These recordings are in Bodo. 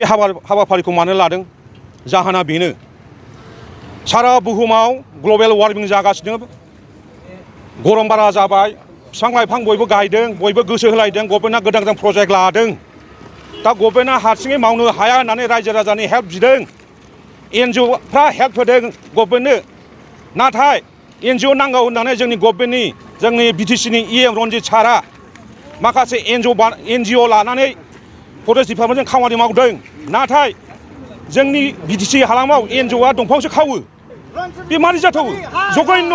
हाबाफारिखौ मानो लादों जाहोना बेनो सारा बुहुमाव ग्लबेल वार्मिं जागासिनो गरम बारा जाबाय बिफां लाइफां बयबो गायदों बयबो गोसो होलायदों गभर्नमेन्टआ गोदान गोदान प्रजेक्ट लादों दा गभर्नमेन्टआ हारसिङै मावनो हाया होननानै रायजो राजानि हेल्प बिदों एनजिअफ्रा हेल्प होदों गभर्नमेन्टनो नाथाय एनजिअ नांगौ होननानै जोंनि गभर्नमेन्टनि जोंनि बिटिसिनि इएम रनजित सारा माखासे एनजिअ लानानै फरेस्ट डिपार्टमेन्टजों खामानि मावदों नाथाय जोंनि बिटिसि हालामाव एनजिअआ दंफांसो खावो बे मारै जाथावो जघन्य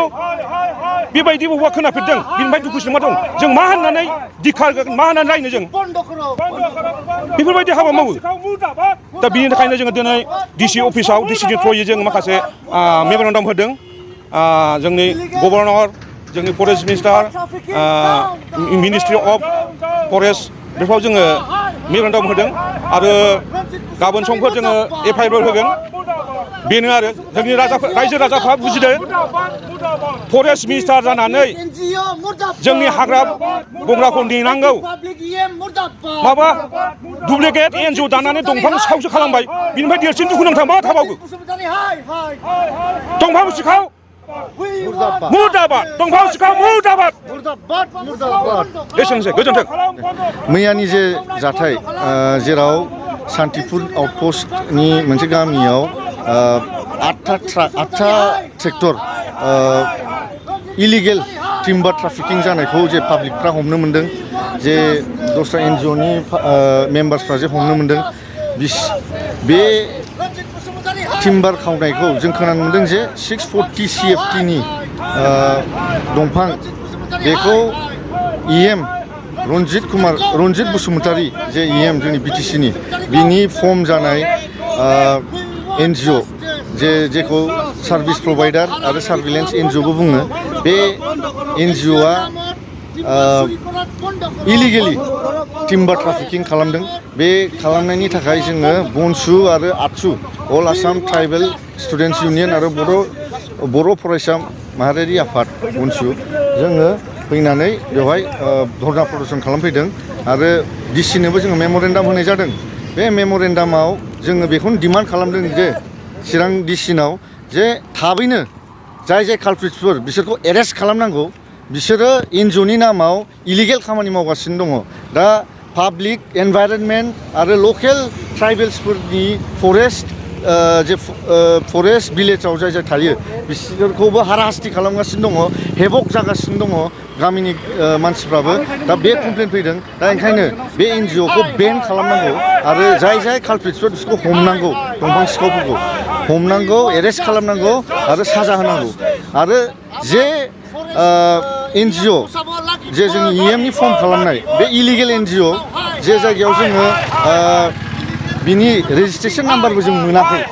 बेबायदि बबेबा खोनाफेरदों बिनिफ्राय दुखुसो मा दं जों मा होननानै दिखार मा होननानै रायनो जों बेफोरबायदि हाबा मावो दा बिनि थाखायनो जोङो दिनै डिसि अफिसाव डिसिनि थ्रुयै जों माखासे मेम'रेन्डाम होदों जोंनि गभर्नर जोंनि forest minister ministry of forest बेफोराव जोङो मेम'रेन्डाम होदों आरो गाबोन समफोर जोङो एफआइआर होगोन बेनो आरो जोंनि रायजो राजाफ्रा बुजिदों फरेस्ट मिनिस्टार जानानै जोंनि हाग्रा बंग्राखौ नेनांगौ माबा डुप्लिकेट एनजिअ दानानै दंफां सिखावसो खालामबाय बिनिफ्राय देरसिन दुखुनांथाव मा थाबावगौ दंफां सिखाव मुर्दाबाद दंफां सिखाव मुर्दाबाद एसेनोसै गोजोन्थों मैयानि जे जाथाय जेराव सान्तिपुर आउटपस्टनि मोनसे गामियाव 8 ट्रेक्टर इलिगेल टिम्बार ट्राफिकिं जानायखौ जे पाब्लिकफ्रा हमनो मोनदों जे दस्रा एनजिअनि मेम्बार्सफ्रा जे हमनो मोनदों बे टिम्बार खावनायखौ जों खोनानो मोनदों जे 640 CFTनि दंफां बेखौ इएम रनजित बसुमतारी जे इएम जोंनि बिटिसिनि बिनि फर्म जानाय एनजिअ जेखौ सार्भिस प्रभाइडार आरो सार्भिलेन्स एनजिअबो बुङो बे एनजिअआ इलिगेलि टिम्बार ट्राफिकिं खालामदों बे खालामनायनि थाखाय जोङो बनसु आरो आटसु अल आसाम ट्राइबेल स्टुडेन्टस इउनियन आरो बर' फरायसा माहारियारि आफाद बनसु जोङो फैनानै बेवहाय धरना प्रदर्शन खालामफैदों आरो डिसिनोबो जोङो मेम'रेन्डाम होनाय जादों बे मेम'रेन्डामाव जोङो बेखौनो डिमान्ड खालामदों जे चिरां डिसिनाव जे थाबैनो जाय कालप्रिट्सफोर बिसोरखौ एरेस्ट खालामनांगौ बिसोरो एनजिअनि नामाव इलिगेल खामानि मावगासिनो दङ दा पाब्लिक एनभाइरनमेन्ट आरो लकेल ट्राइबेल्सफोरनि फरेस्ट भिलेजाव जाय थायो बिसोरखौबो हाराहास्ति खालामगासिनो दङ हेबक जागासिनो दङ गामिनि मानसिफ्राबो दा बे कमप्लेन फैदों दा ओंखायनो बे एनजिअखौ बेन खालामनांगौ आरो जाय कालप्रिट्सफोर बिसोरखौ हमनांगौ दंफां सिखावफोरखौ हमनांगौ एरेस्ट खालामनांगौ आरो साजा होनांगौ आरो जे एनजिअ जे जोंनि इएमनि फर्म खालामनाय बे इलिगेल एनजिअ जे जायगायाव जोङो बिनि रेजिस्ट्रेसन नाम्बारबो जों मोनाखै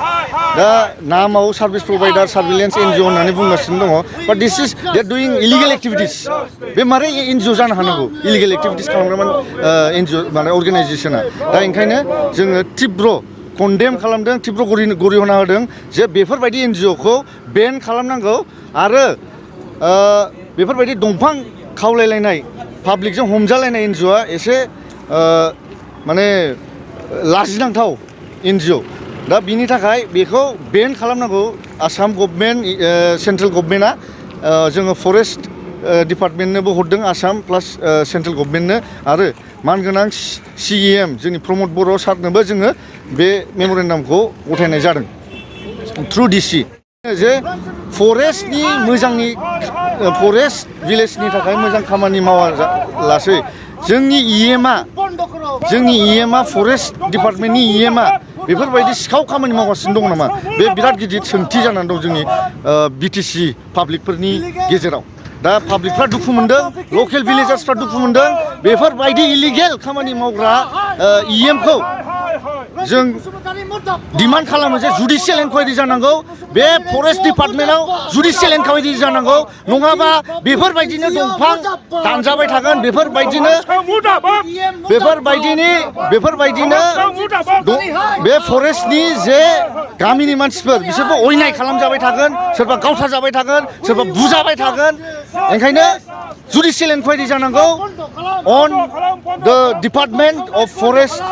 दा नामाव सार्भिस प्रभाइडार सार्भिलेन्स एनजिअ होननानै बुंगासिनो दङ बाट दिस is they are डुइं illegal activities बे मारै एनजिअ जानो हानांगौ इलिगेल एक्टिभिटिस खालामग्रा एनजिअ माने अर्गेनाइजेसना दा ओंखायनो जोङो तीब्र कन्डेम खालामदों तीब्र गरिहना होदों जे बेफोरबायदि एनजिअखौ बेन खालामनांगौ आरो बेफोरबायदि दंफां खावलायलायनाय पाब्लिकजों हमजालायनाय एनजिअआ एसे माने लाजिनांथाव एनजिअ दा बिनि थाखाय बेखौ बेन खालामनांगौ आसाम गभर्नमेन्ट सेन्ट्रेल गभर्नमेन्टआ जोङो फरेस्ट डिपार्टमेन्टनोबो हरदों आसाम प्लास सेन्ट्रेल गभर्नमेन्टनो आरो मानगोनां CEM जोंनि प्रमद बर' सारनोबो जोङो बे मेम'रेन्डामखौ गथायनाय जादों थ्रु डिसि जे फरेस्टनि मोजांनि फरेस्ट भिलेजनि थाखाय मोजां खामानि मावालासै जोंनि इएमआ फरेस्ट डिपार्टमेन्टनि इएमआ बेफोरबायदि सिखाव खामानि मावगासिनो दङ नामा बे बिराद गिदिर सोंथि जानानै दं जोंनि बिटिसि पाब्लिकफोरनि गेजेराव दा पाब्लिकफ्रा दुखु मोनदों लकेल भिलेजार्सफ्रा दुखु मोनदों बेफोरबायदि इलिगेल खामानि मावग्रा इएमखौ जों डिमान्ड खालामो जे जुडिशियेल इनकुवारि जानांगौ बे फरेस्ट डिपार्टमेन्टआव जुडिशियेल इनकुवारि जानांगौ नङाबा बेफोरबायदिनो दंफां दानजाबाय थागोन बेफोरबायदिनो बे फरेस्टनि जे गामिनि मानसिफोर बिसोरबो अयनाय खालामजाबाय थागोन सोरबा गावथारजाबाय थागोन सोरबा बुजाबाय थागोन ओंखायनो जुडिशियेल इनकुवारि जानांगौ on the Department of Forest